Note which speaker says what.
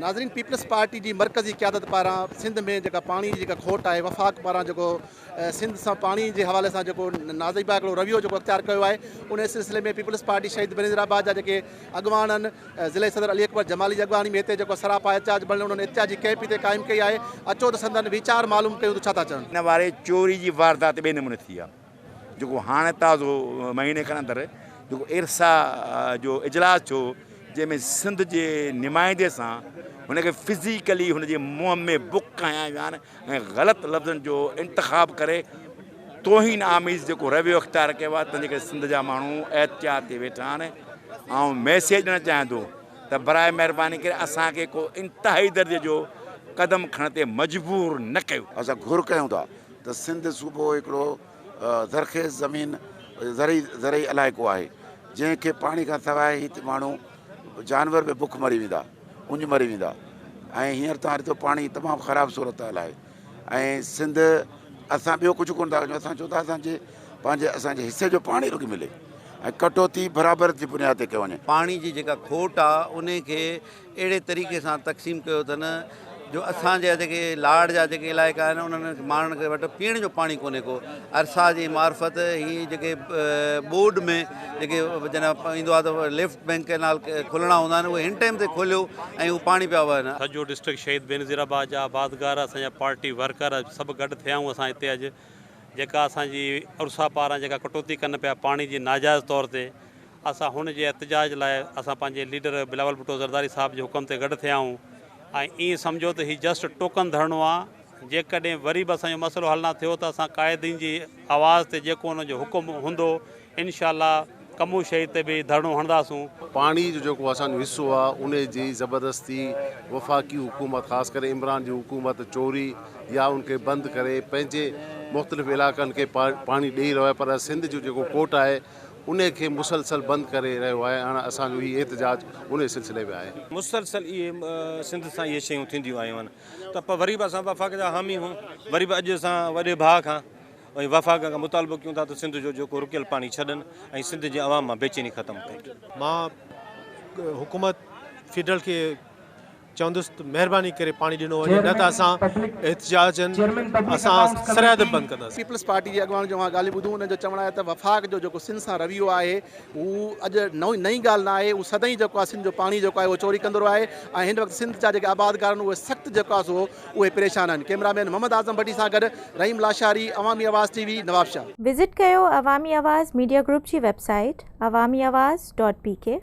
Speaker 1: ناظرين peoples party جي مرڪزي قيادت پاران سنڌ ۾ جيڪا پاڻي جي جيڪا کوٽ آهي وفاق پاران جيڪو سنڌ سان پاڻي جي حوالي سان جيڪو نازيبا هڪڙو رويو جيڪو اختيار ڪيو آهي ان سلسلي ۾ پيپلز پارٽي شهيد بينظير آباد جا جيڪي اڳواڻ آهن ضلعي صدر علي اڪبر جمالي جي اڳواڻي ۾ هتي جيڪو سراپا احتجاج بڻيل انهن احتجاجي ڪئمپ هتي قائم ڪئي آهي اچو ته سندن ويچار معلوم ڪيون ته ڇا ٿا چون.
Speaker 2: ان واري چوري جي واردات ٻئي نموني ٿي آهي جيڪو هاڻي تازو مهيني کن اندر جيڪو ارسا جو اجلاس ٿيو جنهن ۾ سنڌ جي نمائندي سان هن کي فزيڪلي هن جي منهن ۾ بڪ هنيا ويا آهن ۽ غلط لفظن جو انتخاب ڪري توهين آميز جيڪو رويو اختيار ڪيو آهي تنهن جي ڪري سنڌ جا ماڻهو احتجاج تي ويٺا آهن. آئون ميسيج ڏيڻ چاهيان ٿو ته براء مهرباني ڪري اسان کي ڪو انتهائي درجي جو قدم کڻڻ تي مجبور نه ڪيو.
Speaker 3: اسان گهر ڪيون ٿا ته سنڌ صوبو هڪڙو زرخيز زمين زرعي زرعي علائقو آهي جنهن کي پاڻي کان سواء هت ماڻهو جانور به بک مري ويندا اڃ مري ويندا ۽ هينئر توهان ڏٺو پاڻي تمام خراب صورتحال آهي ۽ سنڌ اسان ٻيو ڪجهه ڪونه ٿا ڪيون اسان چون ٿا اسان جي پنهنجي اسان جي حصي جو پاڻي رڳي ملي ۽ ڪٽوتي برابر جي بنياد تي ڪيو وڃي.
Speaker 4: پاڻي جي جيڪا کوٽ آ انهي کي اهڙي طريقي سان تقسيم ڪيو اٿن جو اسان جا جيڪي لاڙ جا جيڪي علائقا آهن انهن ماڻهن کي وٽ پيئڻ جو پاڻي ڪونهي ڪو ارسا جي معرفت هي جيڪي ٻوڏ ۾ جيڪي جڏهن ايندو آهي ته ليفٽ بينڪ ڪئنال کولڻا هوندا آهن اهي هن ٽائيم تي کوليو ۽ هو پاڻي پيا وهن.
Speaker 5: سڄو ڊسٽرڪٽ شهيد بينظير آباد جا آبادگار اسان جا پارٽي ورڪر سڀ گڏ ٿيا آهيون اسان هتي اڄ جيڪا اسان جي ارسا پاران جيڪا ڪٽوتي ڪن پيا پاڻي جي ناجائز طور تي اسان هن جي احتجاج لاء اسان پنهنجي ليڊر بلاول ڀٽو زرداري صاحب جي حڪم تي گڏ ٿيا آهيون ۽ ائين سمجهو ته هي جسٽ ٽوڪن ڌرڻو آ جيڪڏهن وري به اسان جو مسئلو حل نه ٿيو ته اسان قائدين جي آواز تي جيڪو ان جو حڪم هوندو انشاء الله ڪمون شهيد تي به ڌرڻو هڻنداسون.
Speaker 6: پاڻي جو جيڪو اسان جو حصو آ ان جي زبردستي وفاقي حڪومت خاص ڪري عمران جي حڪومت چوري يا ان کي بند ڪري پنهنجي مختلف علائقن کي پاڻي ڏئي رهيو آهي پر سنڌ جو جيڪو ڪوٽ آهي ان کي مسلسل بند ڪري رهيو آهي هاڻ اسان جو هي احتجاج ان سلسلي ۾ آهي.
Speaker 7: مسلسل اهي سنڌ سان اهي شيون ٿينديون آيون آهن ته وري به اسان وفاق جا حامي هون وري به اڄ اسان وڏي ڀاء کان ۽ وفاق کان مطالبو ڪيون ٿا ته سنڌ جو جيڪو رڪيل پاڻي ڇڏن ۽ سنڌ جي عوام مان بيچيني ختم ڪن.
Speaker 8: مان حڪومت فيڊرل کي چوندس ته مهرباني ڪري پاڻي ڏنو وڃي نه ته اسان احتجاجن اسان سرحد به بند ڪنداسين.
Speaker 1: پيپلز پارٽي جي اڳواڻن جون اوهان ڳالهيون ٻڌون انهن جو چوڻ آهي ته وفاق جو جيڪو سنڌ سان رويو آهي هو اڄ نئين ڳالهه نه آهي هو سدائين جيڪو آهي سنڌ جو پاڻي جيڪو آهي اهو چوري ڪندو رهيو آهي ۽ هن وقت سنڌ جا جيڪي آبادگار آهن اهي سخت جيڪو آهي سو اهي پريشان آهن ڪئميرا مين محمد اعظم ڀٽي سان گڏ رحيم لاشاري عوامي آواز ٽي وي نوابشاهه.
Speaker 9: وزٽ ڪيو عوامي آواز ميڊيا گروپ جي website Awami Awaz dot P K.